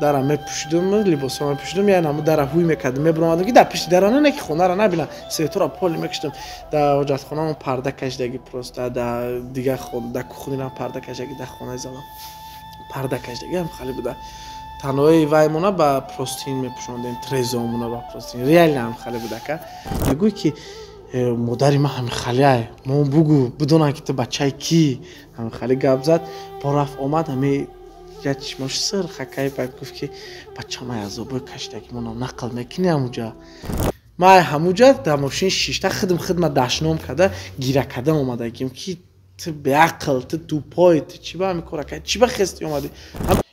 Дара мепӯшидум, либосҳо мепӯшидум, я наму дара ҳуй мекардам, мебуромадам, ки дар пишти дара не, ки хонара набинам, светора поли мекушидам. Дар ҳоҷатхонамо парда кашидаги, просто дар дигар дар кухнирам парда кашидаги, дар хонаи занам парда кашидаги ҳам хали буда. Танҳои ваймона ба простин мепӯшондем, трезомона ба простин, реально ҳам хали буда, ка. Мегӯй, ки модари ман ҳамихалиай, мо бугӯ, бидонанд, ки ту бачаи кӣ. Ҳамихали гап зад, бо рафт омад, ҳами як чишмош сирхакай бад, гуфт, ки бачамай азобои кашидагимонам нақл мекунӣ ҳамуҷа. Ман ҳамуҷа дар мошин шишта хидм хидма дашном карда, гира карда омадагим, ки ту беақл, ту тупой, ту чӣ ба ҳами кора кардӣ, чӣ ба хести омадӣ?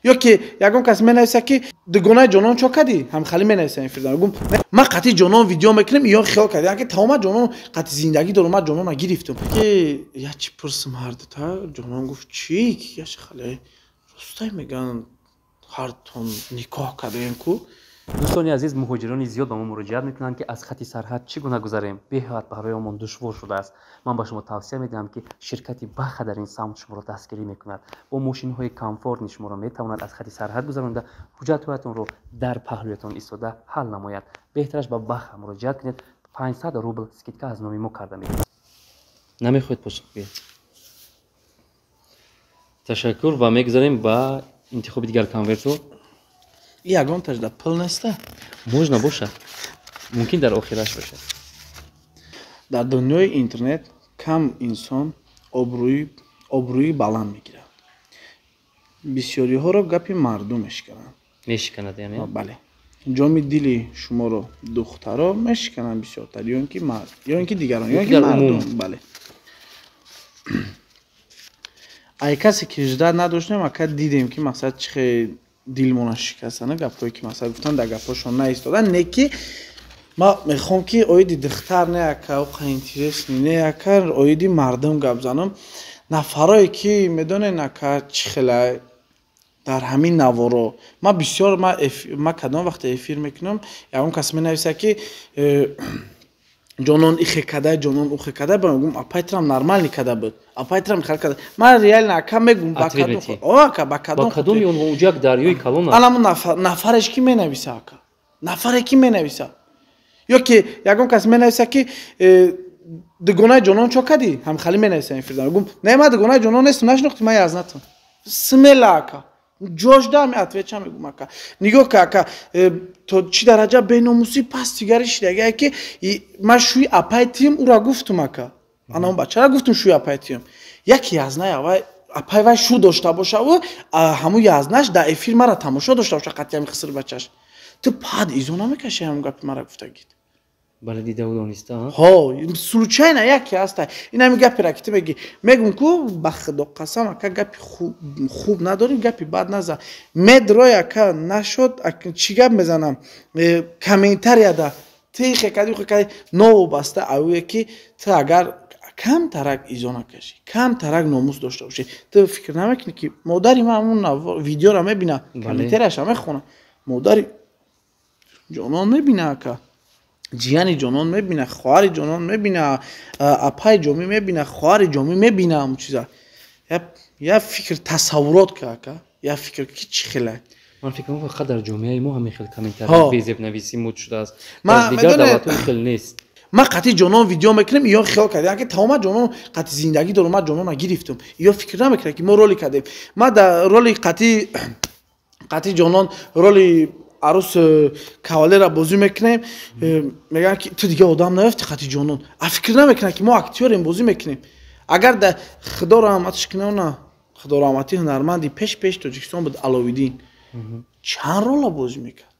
Ё ки ягон кас менависа, ки дугонаи Ҷонон чо кардӣ, ҳамхали менависа ин фирда. Гум, ман қатъи Ҷонон видео мекунем, иён хиёл кард, ки тамома Ҷонон қатъи зиндагӣ дорум, ман Ҷонона гирифтум. Ки я чӣ пурсим ҳардута, Ҷонон гуфт, чӣ яш хале ростай мегӯянд, ҳардутон никоҳ кардаем ку. Дӯстони азиз, муҳоҷирони зиёд ба мо муроҷиат мекунанд, ки аз хати сарҳад чӣ гуна гузарем, беҳад барои душвор шудааст. Ман ба шумо тавсия медиҳам, ки ширкати Баха дар ин самт шуморо дастгирӣ мекунад. Бо мошинҳои комфортный шуморо метавонад аз хати сарҳад гузаронда, ҳуҷҷатҳоятонро дар паҳлӯятон истода ҳал намояд. Беҳтараш ба Баха муроҷиат кунед, 500 рубл скидка аз номи мо карда медиҳад. Намехоҳед посух гӯед? Ташаккур ва мегузарем ба интихоби дигар конвертҳо. Ягонташ да пул неста? Можно бошад, мумкин дар охираш бошад. Дар дунёи интернет кам инсон обрӯи баланд мегирад. Бисёриҳоро гапи мардум мешикананд. Мешиканад, яъне? Бале, ҷоми дили шуморо духтаро мешикананд бисёртар, ё ин ки ё ин ки дигарон, ё ин ки мардум. Бале, ай касе ки ждать надоштем, ака, дидем, ки мақсад чӣ хел дилмона шикастана, гапҳое ки масалан гуфтан, дар гапҳошон наистодан. Не ки ма мехоҳам, ки оиди духтар не, ака, оқа интересный не, ака, оиди мардум гап занам. Нафарое ки медонен, ака, чӣ хела дар ҳамин наворо ма бисёр ма кадом вақте эфир мекунам, ягон кас менависа, ки Ҷонон ихе када, Ҷонон ухе када. Ба мегум, апайтрам нормальный када буд, апайтрам хел када. Ман реально, ака, мегум, ба кадом, о, ака, ба кадом кадоми онҳо? Уҷа як дарёи калон аст. Аламу нафареш ки менависа, ака, нафаре ки менависа, ё ки ягон кас менависа, ки дугонаи Ҷонон чо кадӣ, ҳамхали менависа ин фирда. Мегум, не, ман дугонаи Ҷонон нестам, нашинохти ман язнатам. Смело, ака, ҷош дам отвеча мегум, ака. Нигоҳ ка, ака, то чӣ дараҷа беномусӣ пастигари шидагие, ки ман шӯи апай тием, ура гуфтум, ака, ана он бачара гуфтум, шӯи апай тием, яке язнай авай апай вай шу дошта бошаву ҳамун язнаш дар эфир мара тамошо дошта боша, қатъи хиср бачаш. Ту пад изо намекаши ҳамун гапи мара гуфтагид? Бале, дидаву дониста. Ҳо, случайно яке ҳаста. Ин ҳами гапера ки ту мегӣ, мегум ку, ба худо қасам, ака, гапи хуб надорӣ, гапи бад назан. Медрой, ака, нашуд, чӣ гап мезанам? Комментарияда ти хе кади, хе кади, новобаста аве ки ту агар камтарак изо накашӣ, камтарак номус дошта бошӣ, ту фикр намекунӣ, ки модари ман ҳамун видеоро мебина, комментарияша мехона, модари Ҷонон мебина, ака, ҷияни Ҷонон мебина, хоҳари Ҷонон мебина, апаи Ҷомӣ мебина, хоҳари Ҷомӣ мебина ҳамун чиза. Я фикр, тасаввурот ка, ака, я фикр, ки чӣ хеле. Ман фикр мекунам, фақат дар ҷомеаи мо ҳамин хел комментарий, безебнависӣ муд шудааст, дар дигар давлатҳо хел нест. Ман қатъи Ҷонон видео мекунем, иё хиёл кардем, ки тамома Ҷонон қатъи зиндагӣ дорум, ман Ҷонона гирифтум. Иё фикр намекунад, ки мо роли кардем. Ман дар роли қатъи Ҷонон роли арӯс, кавалера бозӣ мекунем, мегӯянд, ки ту дига одам наёфти қатъи Ҷонон. А фикр намекунад, ки мо актёрем, бозӣ мекунем. Агар да худо раҳматиш кунона, худо раҳматӣ, ҳунарманди пеш Тоҷикистон буд, Аловиддин, чанд рола бозӣ мекард.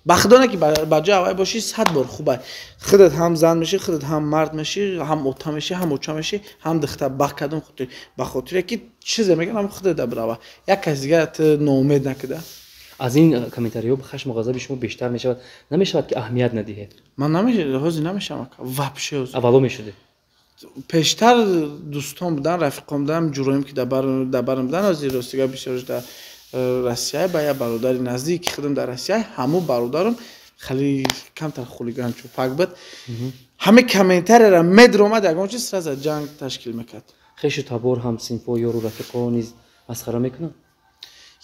Ба худо, не ки ба ҷои аввай бошӣ, 100 бор хубай. Худат ҳам зан мешӣ, худат ҳам мард мешӣ, ҳам ота мешӣ, ҳам оча мешӣ, ҳам духтар. Ба кадом хотир? Ба хотире ки чизе мегӯян, ҳам худат бирава, як кас дигар ту ноумед накида. Аз ин комментариҳо хашму ғазаби шумо бештар мешавад, намешавад, ки аҳамият надиҳед? Ман ҳозир намешавам, вообще. Аввало мешудед? Пештар дӯстон будан, рафиқон будан, ҷуроим ки дар барам будан, ҳозир ростига бисёрш дар Россия, ба як бародари наздики худам дар Россия, ҳамун бародарам хеле камтар хулиган, чӯпак буд, ҳамин комментарияра медромад, ягон чиз, сразу ҷанг ташкил мекард. Хешу табор, ҳамсинфо, ёру рафиқо низ масхара мекунанд?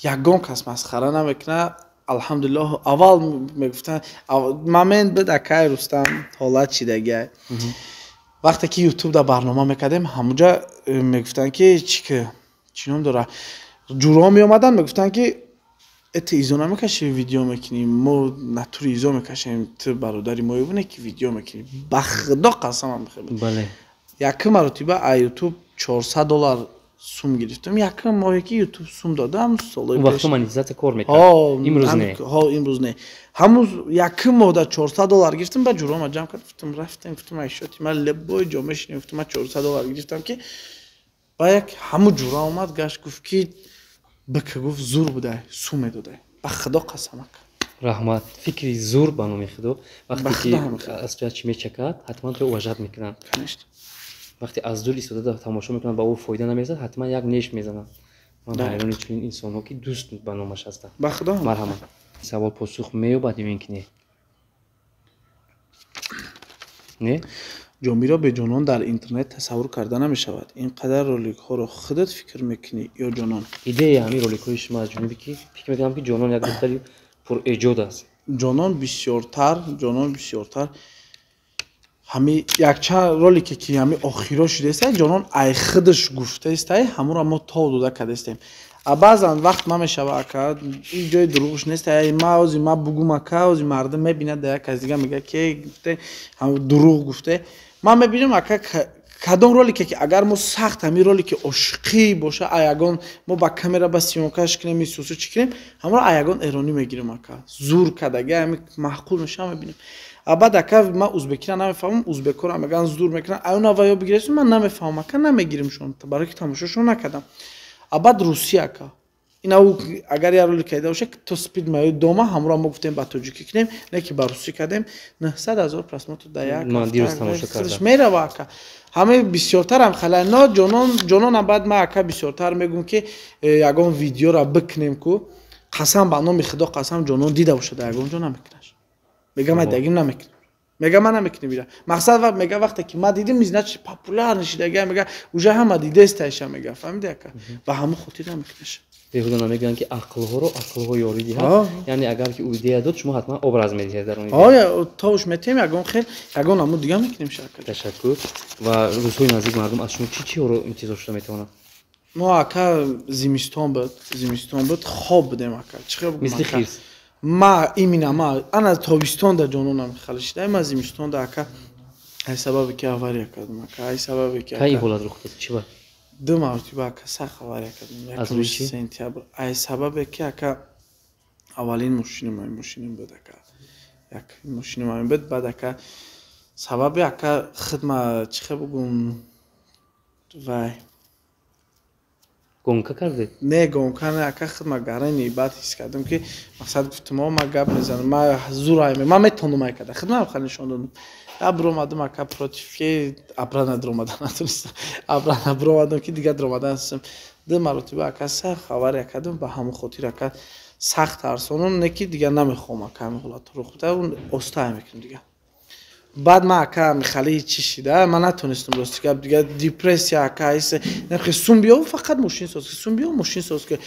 Ягон кас масхара намекунад. Алҳамдулиллоҳ, аввал мегуфтанд, момент буд, акай Рустам, ҳолат чидагиай. Вақте ки Ютуб да барнома мекардем, ҳамуҷа мегуфтанд ки чӣ ки чӣ ном дора, ҷуроҳо меомаданд, мегуфтанд ки эти изо намекашӣ, видео мекунӣ, мо натури изо мекашем, ту бародари мо ебуне ки видео мекунӣ. Ба худо қасамам бихӯр. Якум маротиба а Ютуб $400 сум гирифтам. Якум моҳе ки Ютуб сум додам, солҳои Он вақто монетизатсия кор мекард. Имрӯз не. Ҳо, имрӯз не. Ҳамун якум моҳда $400 гирифтам, ба ҷурома ҷамъ кард, гуфтам, рафтем, гуфтам, айшоти ман лебои ҷо мешинем, гуфтам, ман $400 гирифтам, ки ба як ҳамун ҷура омад, гашт, гуфт ки бика, гуфт, зур будай, сум медодай. Ба худо қасам, ака. Раҳмат, фикри зур, ба номи худо. Вақте ки аз туя чӣ мечакад, ҳатман туро уважать мекунанд. Вақте аз дур истода тамошо мекунанд, ба ӯ фоида намерасад, ҳатман як неш мезананд. Ман ҳайрони чунин инсонҳо, ки дӯст ба номаш ҳастанд. Ба худо. Марҳамат, савол посух меёбад ё ин ки не? Не? Ҷомиро беҷонон дар интернет тасаввур карда намешавад. Ин қадар роликҳоро худат фикр мекунӣ ё ҷонон? Идеяи ҳамин роликҳои шумо аз ҷониби ки? Фикр мекунам, ки ҷонон як духтари пурэҷод аст. Ҷонон бисёртар ҳами якчанд ролике ки ҳами охиро шудаистай, ҷонон ай худаш гуфтаистай, ҳамонро мо тов дода кардастем. А баъзан вақт намешава, ака, ин ҷои дурӯғш нест. Ма ози ма бугум, ака, ози мардум мебинад, да як кас дига мега ки гуфте, дурӯғ гуфте. Ман мебинам, ака, кадом ролике ки агар мо сахт ҳамин ролики ошиқӣ боша, а ягон мо ба камера ба съёмка ш кунем, исусу чӣ кунем, ҳамонро а ягон эронӣ мегирем, ака, зур кадаги, ҳами маъқул меша, мебинем. А баъд, ака, ман узбекиро намефаҳмам, узбекҳоро мегӯянд, зур мекунанд, аюна ва ё бигиресу, ман намефаҳмам, ака, намегиримшон, барои ки тамошошон накардам. А баъд русия, ака, ина агар як ролик кайда боша, то спид моё дома, ҳамонро мо гуфтем ба тоҷикӣ кунем, не ки ба русӣ кардем, 900 000 просмотр да як ҳафта мерава, ака. Ҳамаи бисёртарам хала но ҷонон, ҷононам. Баъд ман, ака, бисёртар мегӯм ки ягон видеоро бикунем ку, қасам ба номи худо, қасам, ҷонон дида бошад, ягон ҷо намекунаш. Мега, ман дагим намекунам, мега, ман намекунем ира. Мақсад, мега, вақте ки ман дидим, значит, популяр шидага, мега, уже ҳама дидестаиша, мега, фаҳмиди, ака, ба ҳамон хотир намекунаш. Беҳуда намегӯянд, ки ақлҳоро ақлҳо ёрӣ диҳад. Яъне агар ки ӯ идея дод, шумо ҳатман образ медиҳед дар он. Оя, товш метем, ягон хел, ягон аму дига мекунем шака. Ташаккур. Ва рӯзҳои наздик мардум аз шумо чӣ чиҳоро интизор шуда метавонанд? Мо, ака, зимистон буд, зимистон буд, хоб будем, ака, чӣ хел. Мисли хирс. Ма имина ма ана тобистон да ҷононам халишида, ма зимистон да, ака, ай сабабе ки авария кардам, ака, ай сабабе ки Кай ин ҳолат рух дод, чӣ ба? Ду маротиба, ака, сахт авария кардам, 1 сентябр. Ай сабабе ки, ака, аввалин мошини ма мошиним буд, ака, як мошини ма буд. Баъд, ака, сабаби, ака, хидма, чӣ хел бугум, вай. Гонка кардед? Не, гонка не, ака, хидма гарани. Баъд ҳис кардам, ки мақсад, гуфтам, о, ма гап мезанам, ма зур ма метонам, ай карда хидмам хел нишон додам. Я биромадам, ака, против ки обратно даромадан натонистам, обратно биромадам, ки дигар даромадан натонистам. Ду маротиба, ака, сахт авария кардам. Ба ҳамон хотир, ака, сахт тарсонам, не ки дигар намехоҳам, ака, ҳамин ҳолатро рух бида, остая мекунам дигар. Баъд ман, ака, михали чӣ шида, ман натонистам, рости гап, дигар депрессия, ака, нахи сум биёв, фақат мошин соз, сум биёв, мошин соз. Ки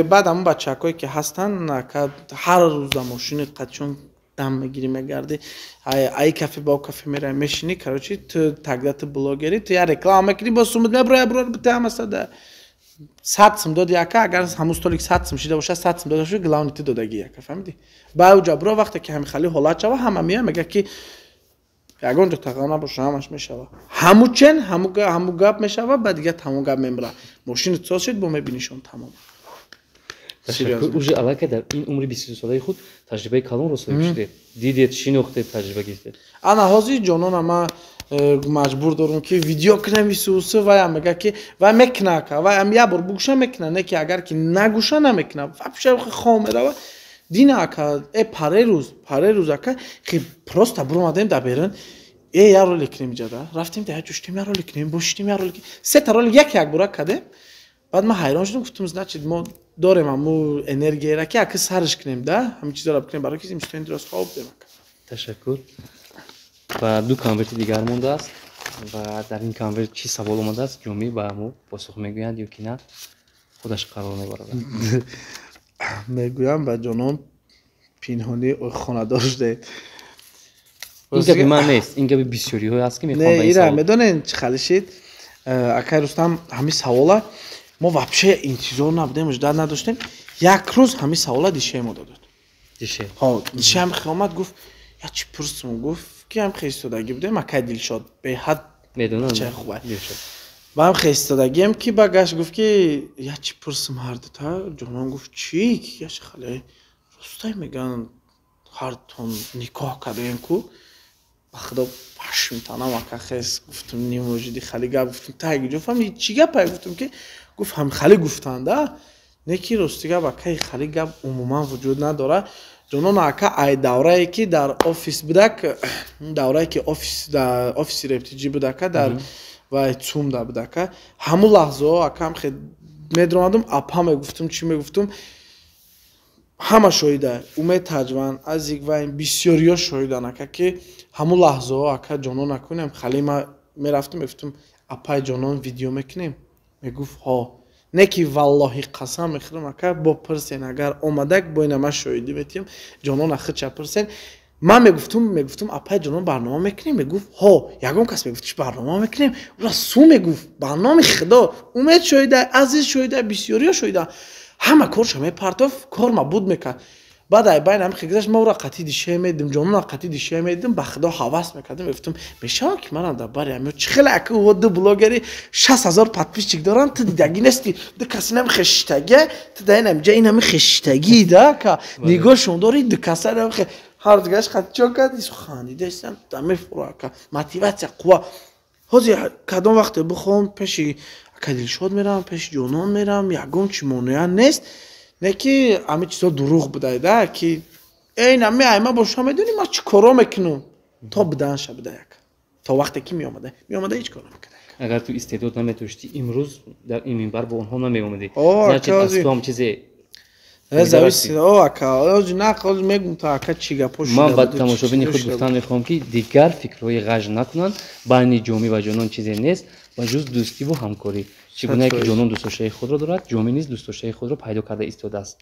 баъд ҳамон бачакҳое ки ҳастанд, ака, ҳар рӯз дар мошини қадшон дам мегирӣ, мегардӣ, ай кафе ба кафе меравӣ, мешинӣ. Короче, ту тогда ту блогери, ту я реклама мекунӣ, бо сумат меброя, бро, ҳамасада 100 сум доди, ака, агар ҳамун столик 100 сум шида бошад, 100 сум дода шуда, главный ту додагӣ, ака, фаҳмидӣ? Ба уҷа бро, вақте ки ҳами хали ҳолат шава, ҳама мея, мега ки ягон ҷо тағйир набоша, ҳамаш мешава, ҳаму чен ҳаму гап мешава, ба дигар тамом гап мемра, мошини соз шуд, бо мебинишон, тамом. Уже аллакай дар ин умри 22-солаи худ таҷрибаи калонро соҳиб шудед, дидед, шинохтед, таҷриба гирифтед. Ана ҳозир ҷонона ма маҷбур дорум, ки видео кунам, исусу. Ваям мега, ки вай мекуна, ака, ваям як бор бугӯша, мекуна, не ки агар ки нагӯша, намекуна, вообще хом мерава. Дина, ака, паре рӯз, ака, ки просто буромадем да берун, як ролик кунем иҷада, рафтем да як ҷо, як ролик кунем, боштем, як ролик, сета ролик як як бора кардем. Баъд ман ҳайрон шудам, гуфтам, значит, мо дорем ҳаму энергияра, ки ака, сарш кунем да ҳамин чизоро бикунем, барои ки зимистони дурос хоб будем, ака. Ташаккур. Ва ду конверти дигар мондааст. Ва дар ин конверт чӣ савол омадааст, ҷомӣ ба мо посух мегӯянд ё ки на, худаш қарор мебарад. Мегӯям ба ҷонон. Пинҳонӣ хонадор шудаед. Ин гапи ман нест, ин гапи бисёриҳо аст, ки мехоҳам Не, ира медонед чӣ халишид? Акай Рустам, ҳамин савола мо вообще интизор набудем, ждать надоштем. Як рӯз ҳамин савола Дишаи мо додод. Дише. Ҳо, Дише ҳам омад, гуфт: я чӣ пурсум? Гуфт, ки ҳам хестодагӣ будем. Акай Дилшод беҳад Медонам. чай хуб. Ба ҳам хестодагием, ки ба гашт, гуфт, ки я чӣ пурсум ҳардута? Ҷонон гуфт: чӣ? Яш хале ростай мегӯянд, ҳардутон никоҳ кардаем ку. Ба худо, пашмтанам, ака, хес. Гуфтум: неможиди хали гап. Гуфтум: тай ҷо фаҳми чӣ гапай? Гуфтум, ки гуфт: ҳам хали гуфтанда. Не, ки рости гап, акай, хали гап умуман вуҷуд надорад. Ҷонон, ака, ай даврае ки дар офис будак, даврае ки офис, дар офиси рептиҷӣ будака, дар вай ЦУМда будака, ҳамун лаҳзаҳо, акам, хе медромадум, апа мегуфтум, чӣ мегуфтум, ҳама шоҳида, Умед Таҷван, Азик вайн, бисёриё шоҳидан, ака, ки ҳамун лаҳзаҳо, ака, ҷонон накунем, хали ма мерафтум, мегуфтум: апай ҷонон, видео мекунем? Мегуфт: ҳо. Не, ки валлоҳи қасам мехӯрам, ака, бо пирсен, агар омадак, бо ина ман шоҳидӣ метиҳам. Ҷонон ахича пирсен. Ман мегуфтум: апай ҷонон, барнома мекунем? Мегуфт: ҳо. Ягон кас мегуфт, чи барнома мекунем, ура су мегуфт. Ба номи худо, Умед шоҳида, Азиз шоҳида, бисёриё шоҳида. Ҳама корша мепартофт, кор мабуд мекард. Баъд ай байн ҳами гузашт, ма ура қатъи дишае медидим, ҷонона қатъи дишае медидим, ба худо, ҳавас мекардим, мегуфтум: мешавад, ки манам дар бари ҳамиё? Чӣ хеле, ака, ӯ ду блогери 60 000 подписчик доранд, ту дидагӣ нести, ду каси нами хештагия, ту дар инамиҷа инами хештагӣ да, ака, нигоҳшон дори, ду каса нами ҳар дигаш қати чо кард, хандидаистам, мефуро, ака, мотиватсия, қувва. Ҳозир кадом вақте бихоҳам, пеши ака Дилшод меравам, пеши ҷонон меравам, ягон чи монеа нест. Не, ки ҳамин чизо дурӯғ будай да, ки эй нами айма боша, медонӣ ман чӣ коро мекунам? То буданша буда, як то вақте ки меомада, ҳеҷ кор намекарда. Агар ту истеъдод намедоштӣ, имрӯз дар ин минбар бо онҳо намеомадӣ. Значит, аз ту ҳам чизе. Мегум то, ака, чӣ гапо. Ман ба тамошобини худ гуфтан мехоҳам, ки дигар фикрҳои ғаж накунанд. Байни Ҷомӣ ва Ҷонон чизе нест ба ҷуз дӯстиву ҳамкорӣ. Чӣ гунае ки Ҷонон дӯстдоштаи худро дорад, Ҷомӣ низ дӯстдоштаи худро пайдо карда истодааст.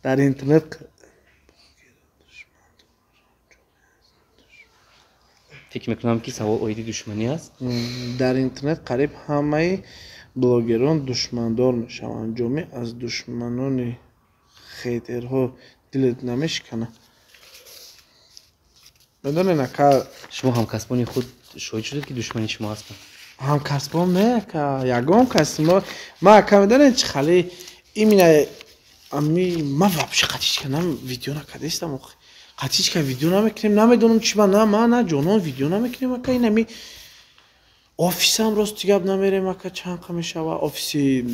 Дар интернет Фикр мекунам, ки савол оиди душманӣ аст. Дар интернет қариб ҳамаи блогерон душмандор мешаванд. Ҷомӣ, аз душманони хейтерҳо дилет намешиканад? Медонед, ака? Шумо ҳамкасбони худ шоҳид шудед, ки душмани шумо ҳастанд? Ҳамкасбон не, ака, ягон кас. Ма, ака, медонед чи хали именно ами ма вообще қатичка нам видео накардаистам, қатичка видео намекунем, намедонам чи ба, на ма, на ҷонон видео намекунем, ака. Инами офисам, рости гап, намерем, ака, чанд қа мешава, офиси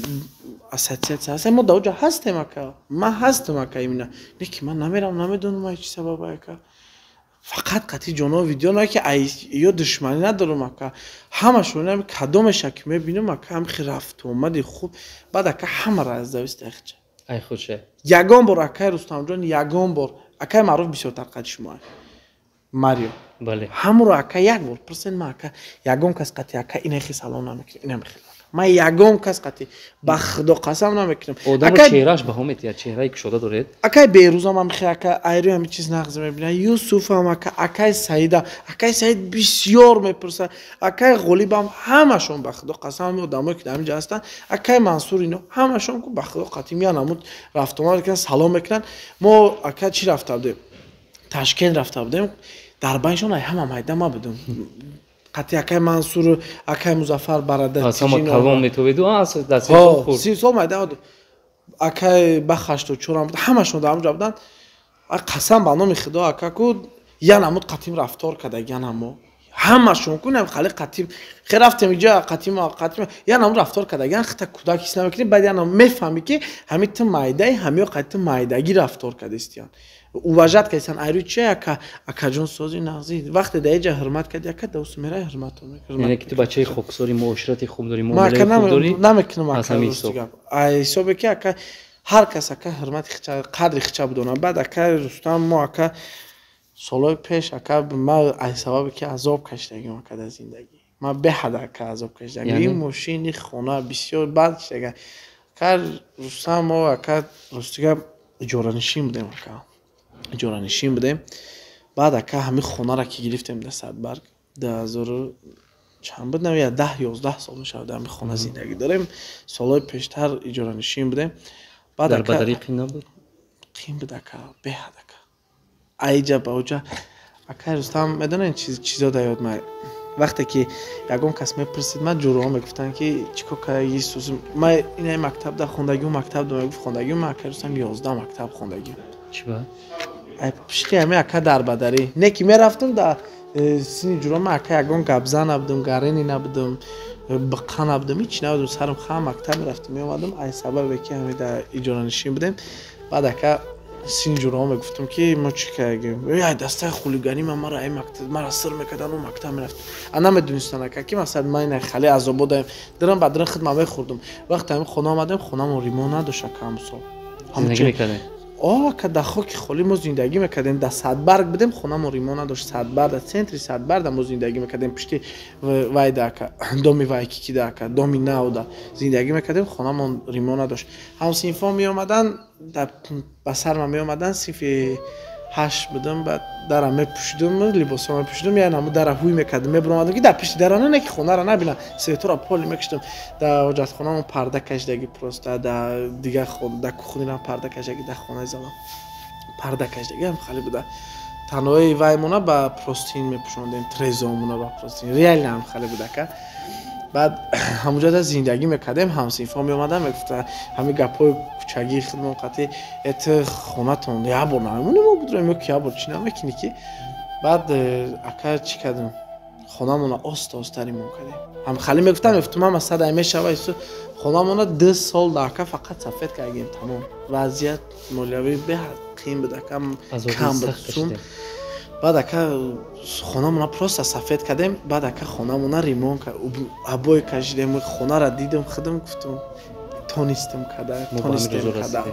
ассотсиатсия ҳаст, мо дар оҷа ҳастем, ака, ман ҳастам, ака, именно не, ки ман намерам, намедонам ай чи сабаба, ака. Фақат қатъи ҷонон видео, на ки ё душманӣ надорам, ака. Ҳамашон кадомеша ки мебинам, ака, ҳамхи рафтуомади хуб. Баъд, ака, ҳамаро аз завист айхча. Ай худша. Ягон бор, акай Рустамҷон, ягон бор, акай Маъруф бисёртар қати шумо, Марио. Бале. Ҳамуро, ака, як бор пурсен. Ма, ака, ягон кас қатъи, ака, инахи салом намекунам, инамихел ман ягон кас қатъи, ба худо қасам, намекунам. Одамро чеҳрааш баҳо метиҳад, чеҳраи кушода доред. Акай Берӯзам ҳамихе, ака, айрӯи ҳами чиз нағз мебинам, Юсуфам, ака, акай Саида, акай Саид бисёр мепурсад, акай Ғолибам, ҳамашон, ба худо қасам, ҳами одамое ки дар ҳаминҷа ҳастанд, акай Мансур, ино ҳамашон ку, ба худо, қатъи меян, ҳамун рафтомад мекунанд, салом мекунанд. Мо, ака, чӣ рафта будем, Ташкент рафта будем, дар байншон ай ҳама майда ма будум, қатъи акай Мансуру акай Музаффар барада. Калон метоведу. 30 сол майда, акай ба 84-ам буд, ҳамашон дар ҳамҷа буданд. Қасам ба номи худо, ака, ку я намуд қатим рафтор карда, янамо ҳамашон ку хали қатим хе рафтем иҷа, қатим қатим я намуд рафтор кардагиан, хита кӯдак ҳис намекунӣ. Баъд яна мефаҳмӣ, ки ҳами ту майдаи, ҳамиё қати ту майдагӣ рафтор кардистиян, уважать кардистан. Айрӯи чи, ака, акаҷон, сози нағзи, вақте дар иҷа ҳурмат карди, ака, давсу мерай, ҳурматро. Яъне ки ту бачаи хоксори, муоширати хуб дорӣ, муомилаи хуб дорӣ. Намекунам, ака, ай ҳисобе ки, ака, ҳар кас, ака, ҳурмати хича, қадри хича бидонад. Баъд, ака Рустам, мо, ака, солҳои пеш, ака, ма ай сабабе ки азоб кашидагим, ака, дар зиндагӣ ман беҳад, ака, азоб кашидагим, мошини, хона бисёр бад шидага, ака Рустам. Мо, ака, ростига, Иҷоранишин будем, ака, иҷоранишин будем. Баъд, ака, ҳамин хонара ки гирифтем дар Садбарг, 2000 чанд буд, намея, 10-11 сол мешавад, дар ҳамин хона зиндагӣ дорем. Солҳои пештар иҷоранишин будем. Баъд дарбадарӣ қин набуд? Қин буд, ака, беҳад, ака. Айҷа ба оҷа, акай Рустам, медонед, чизо дар ёд ма, вақте ки ягон кас мепурсид, ман ҷуроҳо мегуфтанд, ки чӣ кор кардаги. Ма инаи мактаб да хондагиу мактаб да мегуфт хондагиу. Ма, акай Рустам, 11 мактаб хондагиу. Чӣ ба? Пишти ҳами, ака, дарбадарӣ не ки мерафтам да сини ҷуро. Ма, ака, ягон гапзан набудам, гарени набудам, биқа набудам, ҳеч набудам. Сарам хам, мактаб мерафтам, меомадам. Ай сабабе ки ҳами да иҷоранишин будем. Баъд, ака, сини ҷуроҳо мегуфтам, ки мо чӣ кардагим, ай дастаи хулиганӣ ма мара, ай мактаб мара сир мекардан, мактаб мерафтам. А намедонистан, ака, ки масалан ма ина хали азобо даем, дирам ба дирам хидма мехӯрдум. Вақте ҳамин хона омадем, хонамон ремонт надошт, ака, ҳамсол. Зиндагӣ мекардем? О, ака, дар хоки холӣ мо зиндагӣ мекардем. Дар Садбарг будем, хонамон ремонт надошт. Садбарг, дар центри Садбарг мо зиндагӣ мекардем, пишти вайда, ака, доми Вайкикида, ака, доми навда зиндагӣ мекардем. Хонамон ремонт надошт. Ҳамсинфҳо меомаданд, ба сарма меомаданд. Синфи ҳашт будам. Баъд дара мепӯшидум, либосҳо мепӯшидум, яъне ҳамун дара ҳуй мекардам, мебуромадам, ки дар пишти дара не ки хонара набинам, светора поли мекашидам. Дар ҳоҷатхонамон парда кашидаги просто, дар дигар дар кухнирам парда кашидаги, дар хонаи занам парда кашидаги ҳам хали буда. Танҳои ваймона ба простынь мепӯшондем, трезомона ба простынь, реально ҳам хали буда, ака. Баъд ҳамунҷо да зиндагӣ мекардем. Ҳамсинфҳо меомаданд, мегуфтанд ҳамин гапҳои кӯчагии худмон қатӣ: «Эт, хонатон як бор намемонем, мо будроем ё ки як бор чӣ намекунӣ?» Ки баъд, ака, чӣ кардем, хонамона оста оста ремонт кардем. Ҳам хали мегуфтам, мегуфтам, мама садай мешава. Хонамона 2 сол да, ака, фақат сафед кардем, тамом. Вазъият молиявӣ беҳад қиин буд, ака, кам буд сум. Баъд, ака, хонамона просто сафед кардем. Баъд, ака, хонамона ремонт, обои кашидем. Хонара дидам худам, гуфтам, тонистем када, тонистем када.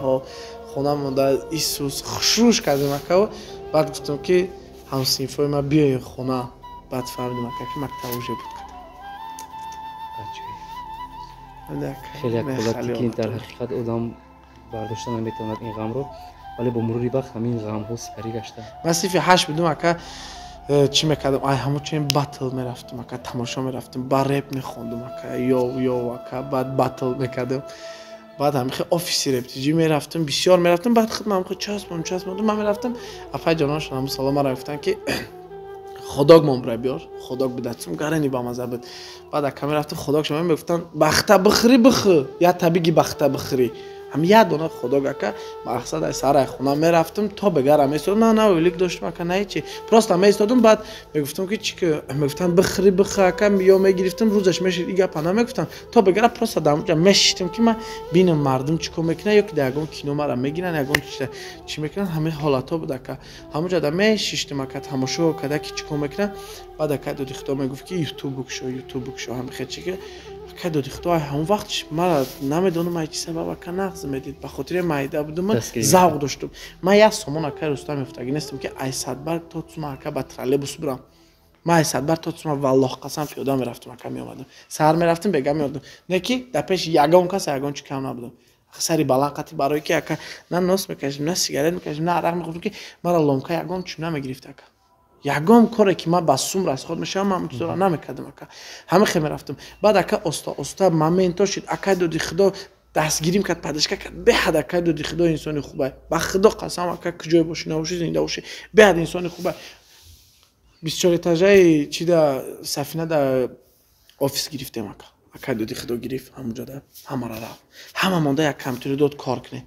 Хонамонда исус хушрӯш кардем, ака. Баъд гуфтам, ки ҳамсинфҳои ма биёен хона. Баъд фаҳмидам, ака, ки мактаб уже буд кардам. Хеле як ҳолате, ки дар ҳақиқат одам бардошта наметавонад ин ғамро, вале бо мурури вақт ҳамин ғамҳо сипарӣ гашта. Ман синфи ҳашт будум, ака, чӣ мекардам? Ай ҳамун чен батл мерафтам, ака, тамошо мерафтам, ба реп мехондум, ака, йоу, йоу, ака. Баъд батл мекардам. Баъд ҳамихе офиси рептиҷӣ мерафтам, бисёр мерафтам. Баъд худман ҳамихе часпом, часпондум, ман мерафтам. Апай ҷоношон ҳамун сола мара гуфтанд, ки хот-дог мон бира биёр. Хот-дог бидатсум, гарани бамаза буд. Баъд, ака, мерафтам, хот-дог шума мегуфтанд: «Бахта бихӯри, бихӯ, я табиги бахта бихӯри». Ҳам як дона хот-дог, ака, мақсад, ай саҳар ай хона мерафтам, то бегара меистодам. На, на ойлик доштам, ака, на ҳечи, просто меистодам. Баъд мегуфтам, ки чи, мегуфтанд: «Бихӯри, бихӯ, ака». Ё мегирифтам, рӯзаш мешид, и гапа намегуфтам, то бегара просто дар онҷа мешиштам, ки ман бинам, мардум чӣ кор мекунад, ё ки дар ягон кино мара мегиранд, ягон чӣ мекунанд. Ҳамин ҳолатҳо буд, ака. Ҳамонҷа да мешиштам, ака, тамошо карда, ки чӣ кор мекунанд. Баъд ака доди худо мегуфт, ки «Ютуб бикушо, Ютуб бикушо». Ҳамихе чи ки, ака, доди худо ҳамон вақт мара намедонам ай чӣ сабаб, ака, нағз медид. Ба хотири майда будум, ман завқ доштум. Ман як сомон, ака Рустам, ёфтагӣ нестам, ки ай Садбарг то Цума, ака, ба троллейбус бурам. Ман ай Садбарг то Цума, валлоҳ қасам, пиёда мерафтам, ака, меомадам. Саҳар мерафтам, бега меомадам. Не ки дар пеши ягон кас ягон чӣ кам набудам, сари баланд қатӣ. Барое ки, ака, на нос мекашидам, на сигарет мекашидам, на арақ мехӯрдам, ки мара ломка ягон чӣ намегирифт, ака. Ягон коре ки ман ба сум расход мешавам, ман чизоро намекардам, ака. Ҳама хе мерафтам. Баъд, ака, оста оста моменто шид, ака, доди худо дастгирим кард, поддержка кард беҳад. Ака, доди худо инсони хубай, ба худо қасам, ака, куҷое бошӣ, набошӣ, зинда бошӣ, беҳад инсони хубай. 24 этажаи чида, Сафина да офис гирифтем, ака. Ака, доди худо гирифт ҳамунҷода, ҳамара рафт, ҳама монда, як компютери дод, кор кунем.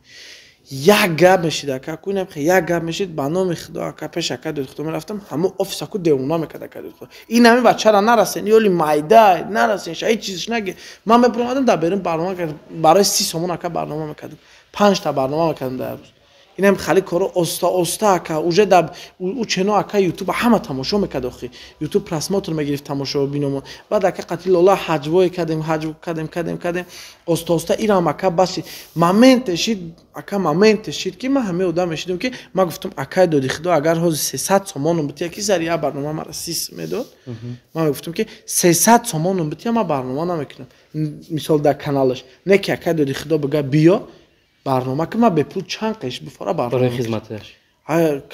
Як гап мешид, ака, кунем, як гап мешид. Ба номи худо, ака, пеш ака доди худо мерафтам, ҳамун офис аку девона мекард. Ака доди худо: «Ин ҳамин бачара нарасен, ёли майда нарасен, ша ҳеҷ чизиш наге». Ман мебуромадам, дар берун барнома барои 30 сомон, ака, барнома мекардам, панҷта барнома мекардам дар рӯз. Инам хали коро оста оста, ака, уже дар ӯ чено, ака, Ютуб ҳама тамошо мекард. Охи Ютуб просмотр мегирифт, тамошо биномо. Баъд, ака, қати лола ҳаҷвое кардем, ҳаҷв кардем, кардем, кардем, оста оста ирам, ака, баси моменте шид, ака, моменте шид, ки ман ҳамаи одам мешидам, ки ман гуфтам: «Акай доди худо, агар ҳозир 300 сомоном бития», ки сари як барнома мара 30 медод, ман мегуфтам, ки 300 сомоном бития, ман барнома намекунам, мисол, дар каналаш. Не ки акай доди худо бига: «Биё». Барнома ки ман бепул чанд қиш бифора барнома. Барои хизматаш.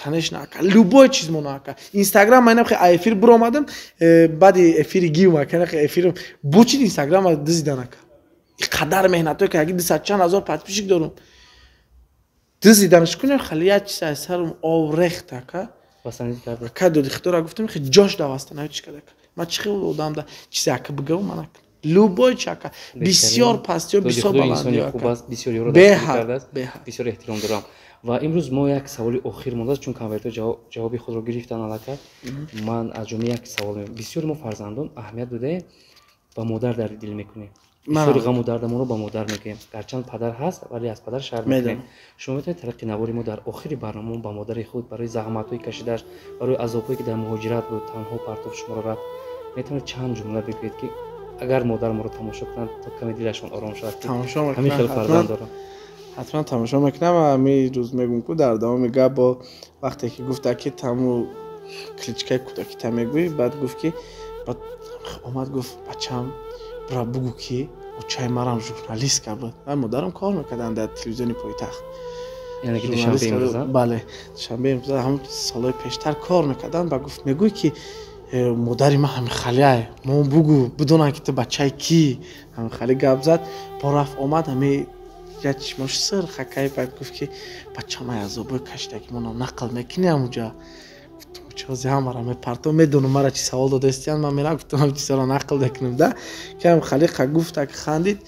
Конечно, ака, любой чиз мона, ака. Инстаграм ман инам эфир биромадам, баъди эфири гив ака, эфир бучид, инстаграм дизидан, ака. Қадар меҳнатое ки аги дусад чанд ҳазор подписчик дорум. Дизиданаш кунем, хали як чиз аз сарам об рехт, ака. Ака, доди худора гуфтам, хе ҷош даваста навичи када. Ман чӣ хел одам да чизе, ака, бигӯ, ман, ака. Любой чи, ака, бисёр пастиё, бисёр баландиё. Хуб аст, бисёр ёро кардааст, бисёр эҳтиром дорам. Ва имрӯз мо як саволи охир мондааст, чун конвертҳо ҷавоби худро гирифтан аллакай. Ман аз ҷумла як савол: бисёр мо фарзандон аҳамият додаем, ба модар дарди дил мекунем, бисёри ғаму дардамонро ба модар мегӯем. Гарчанд падар ҳаст, вале аз падар шарм мекунем. Шумо метавонед тариқи навори мо дар охири барномамо ба модари худ, барои заҳматҳои кашидааш, барои азобҳое ки дар муҳоҷират буд, танҳо партоф шуморо рафт, метавонед чанд ҷумла бигӯед, ки агар модар моро тамошо кунанд, то каме дилашон ором шавад? Ҳамин хел фарзанд дорам. Ҳатман тамошо мекунам. Ҳамин рӯз мегӯм, ку дар давоми гап бо вақте ки гуфта, ки таму кличкаи кӯдакита мегӯӣ, баъд гуфт, ки баъд омад, гуфт: «Бачам, бира, бугӯ, ки очаи марам журналистка буд». Модарам кор мекарданд дар телевизиони пойтахт. Бале, Душанбе, ҳамн солҳои пештар кор мекарданд. Ба гуфт, мегӯй, ки модари ман ҳамихалиай, мо бугӯ, бидонанд, ки ту бачаи кӣ. Ҳамихали гап зад, бо рафт омад, ҳами як чишмош сирха кай. Баъд гуфт, ки бачамай азобои кашидаги монам нақл мекунӣ ҳамуҷа. Гуфтам: «Чози ҳамара мепарто, медонам, мара чи савол додаистиян, ман мерам, гуфтам, ҳам чизаро нақл мекунам да». Ки ҳам халиқа гуфта, ки хандид.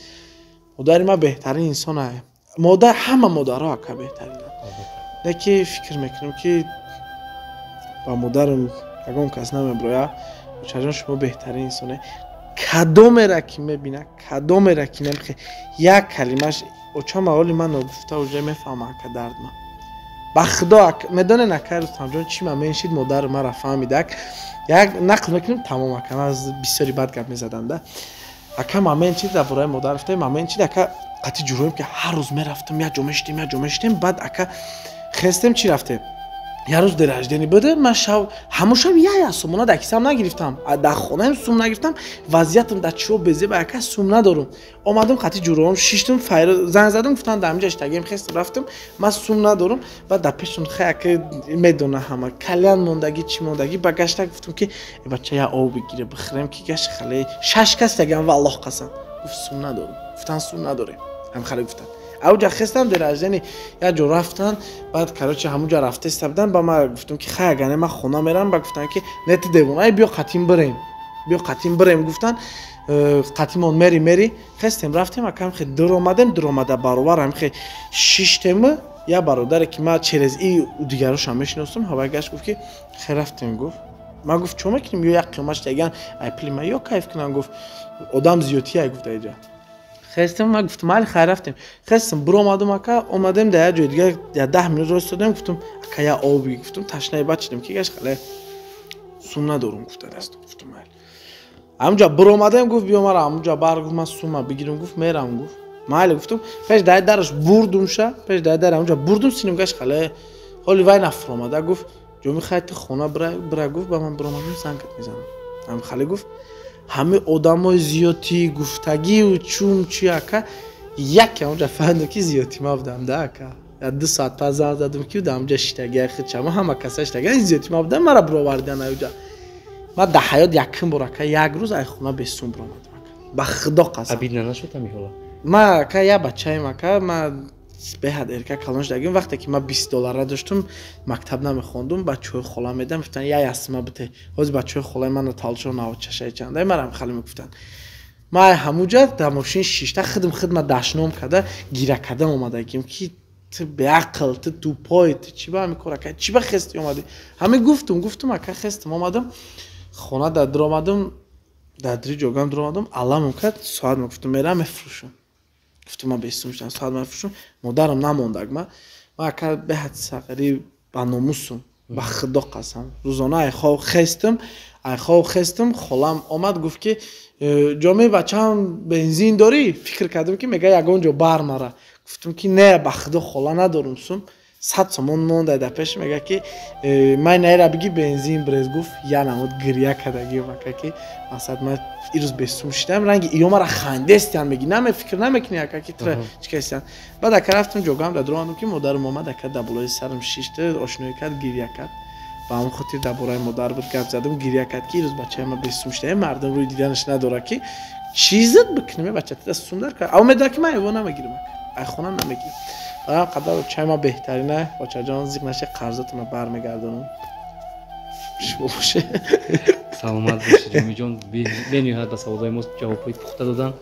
Модари ман беҳтарин инсон ай. Модар, ҳама модаро, ака, беҳтаринанд, не ки фикр мекунам, ки ба модарам ягон кас намеброя. Очаҷон, шумо беҳтарин инсоне. Кадомера ки мебина, кадомера ки намехе, як калимаш очам аволи ман ногуфта уже мефаҳма, ака, дардма. Ба худо, медонен, ака Рустамҷон, чӣ ма меншид, модари мара фаҳмидак. Як нақл мекунем, тамом, ака. Ман бисёри бад гап мезадам да, ака. Мамен чи дар бораи модар рафтем, мамен чи, ака, қати ҷуроем, ки ҳар рӯз мерафтам, як ҷо мешидем, як ҷо мешидем. Баъд, ака, хестем, чӣ рафтем, як рӯз день рождения буде. Ман шав, ҳамон шав як сомона дар кисам нагирифтам, дар хонаем сум нагирифтам. Вазъиятам дар чиҳо безеба, ака, сум надорум. Омадам, қати ҷуроам шиштум, файр занг задам, гуфтан, дар ҳаминҷа штагем. Хестам, рафтам, ман сум надорум. Баъд дар пешон, хай, ака, медона ҳама, кальян мондагӣ, чӣ мондагӣ. Ба гашта гуфтам, ки бача, як об бигире, бихӯрем, ки гашт хале шаш кас тагам. Ва Аллоҳ қасам, гуфт: «Сум надорум». Гуфтан: «Сум надорем». Ҳам хеле гуфтан. Ауҷа хестам, день рождения як ҷо рафтан. Баъд, короче, ҳамунҷа рафтеста будан. Ба ман гуфтам, ки хай, агар не, ман хона мерам. Ба гуфтан, ки не, ту девонаи, биё, қатим бирем, биё, қатим бирем, гуфтан. Қатимон мери, мери. Хестем, рафтем, акам хе дуромадем, дуромада баробар ҳамхе шиштем. Як бародаре, ки ман через и дигарошам мешиносам, ҳавай гашт, гуфт, ки хе, рафтем, гуфт. Ман гуфт, чо мекунем, ё як қиёмаш даган ай пили ма, ё кайф кунам, гуфт, одам зиёдтия, гуфт, айҷа хестем. Ман гуфтам: «Майли, хай, рафтем». Хестем, биромадам, ака, омадем, дар як ҷои дигар я 10 минут рост додем. Гуфтам: «Ака, як об», гуфтам, ташнаи бад шидем, ки гашт хале сум надорум, гуфта даст. Гуфтам: «Майли». Ҳамунҷа биромадем, гуфт: «Биё, мара ҳамунҷа бар», гуфт, «ман сума бигирам», гуфт, «мерам», гуфт. «Майли», гуфтам. Пеш дай дараш бурдумша, пеш дай дар ҳамунҷа бурдум, синим гашт хале ҳоли вай нафуромада. Гуфт: «Ҷоми, хай, ту хона бира», гуфт. Ба ман биромадам, зангат мезанам. Ҳам хале гуфт, ҳамаи одамои зиёдтӣ гуфтагию чум чи, ака, яке ҳамунҷа фаҳмидам, ки зиёдтӣ ма будам да, ака. Я 2 соат пас занг задам, ки ҳамунҷа шиштаги хичама, ҳама каса шиштаги, зиёдтӣ ма будам, мара бировардан аюҷа. Ман дар ҳаёт якум бор, ака, як рӯз ай хона бесум биромадам, ака, ба худо қасам. Обидно нашуд ҳами ҳола? Ма, ака, як бачаем, ака, ма беҳад эрка калон шудагим. Вақте ки ман 20 доллара доштум, мактаб намехондум, бачаҳои хола медам, гуфтан: «Я ясма бите». Ҳозир бачаҳои холаи ман талчо навчашаи чандай марам хали мегуфтанд. Ман ҳамуҷа дар мошин шишта, худм хидма дашном карда, гира карда омадагим, ки ту беақл, ту тупой, ту чӣ ба ҳами кор, ака, чӣ ба хести омадӣ? Ҳами гуфтум, гуфтум, ака, хестам, омадам хона, дар дуромадам, дар дри ҷогам дуромадам, аламам кард соат. Ма гуфтам: «Мерам, мефурӯшам», гуфтам, «ман бесум шудам, соат мефурӯшам». Модарам намондаг. Ма, ака, беҳад сағирӣ ба номусум, ба худо қасам, рӯзона айхоб хестам, айхоб хестам, холам омад, гуфт, ки «Ҷомеи бачаам, бензин дорӣ?» Фикр кардам, ки мега ягон ҷо бар мара. Гуфтам, ки не, ба худо, хола, надорум сум. 100 сомон монда дар пеш, мега ки ман наира биги бензин брез. Гуфт, я намуд гиря кардагиам, ака, ки мақсад ман ирӯз бесум шидам. Ранги иё мара хандестиян, меги наме фикр намекунӣ, ака, ки тра чикастиян. Баъд, ака, рафтам ҷогам дар дуромадам, ки модарам омад, ака, дар болои сарам шишта, ошноӣ кард, гиря кард. Ба ҳамон хотир дар бораи модар буд гап задам, гиря кард, ки ирӯз бачаи ма бесум шида, мардум рӯи диданаш надорад, ки чизат бикунем, бача тида сум дар кар. Ав медонад, ки ман эво намегирам, ай хона намегирам. Барам қадар очаи ма беҳтарина. Очаҷон, зиқ наша, қарзатона бармегардонам, шумо боше. Саломат бошед, Ҷомиҷон. Бениҳоят ба саволҳои мо ҷавобҳои пухта доданд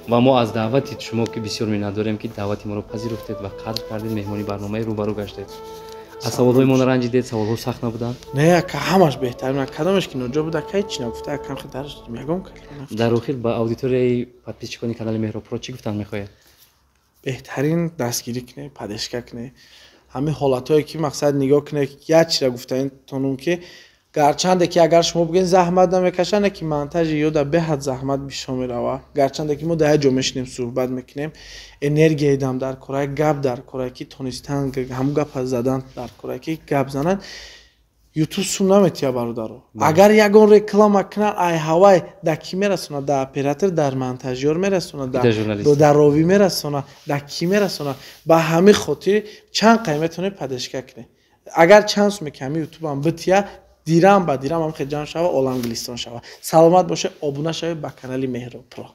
ва мо аз даъвати шумо ки бисёр миннатдорем, ки даъвати моро пазируфтед ва қадр кардед, меҳмони барномаи «Рӯбарӯ» гаштед. Аз саволҳои мо наранҷидед? Саволҳо сахт набуданд? Не, ака, ҳамаш беҳтарин. Кадомеш ки ноҷо буда, ака, ҳеч нагуфта, акам дар ягон. Дар охир ба аудиторияи подписчикони канали Меҳробпро чӣ гуфтан мехоҳед? Беҳтарин дастгирӣ кунед, поддержка кунед. Ҳамин ҳолатҳое ки мақсад нигоҳ кунед, як чира гуфтаинтонум, ки гарчанде ки агар шумо бигӯед, заҳмат намекашанд, ки монтажи ё дар беҳад заҳмат бисёр мерава. Гарчанде ки мо дар як ҷо мешинем, суҳбат мекунем, энергияи дам дар кора, гап дар кора, ки тонистан ҳамун гапа задан дар кора, ки гап зананд. Ютуб сум наметиҳа, бародаро. Агар ягон реклама кунанд, ай ҳавай да кӣ мерасонад? Да оператор, дар монтажёр мерасонад, дар ровӣ мерасонад, да кӣ мерасонад? Ба ҳамин хотир чанд қай метавонед поддержка кунед. Агар чанд суме ки ҳамин ютубам бития, дирам ба дирам ҳам хел ҷамъ шава, олам гулистон шава. Саломат бошед, обуна шавед ба канали Меҳробпро.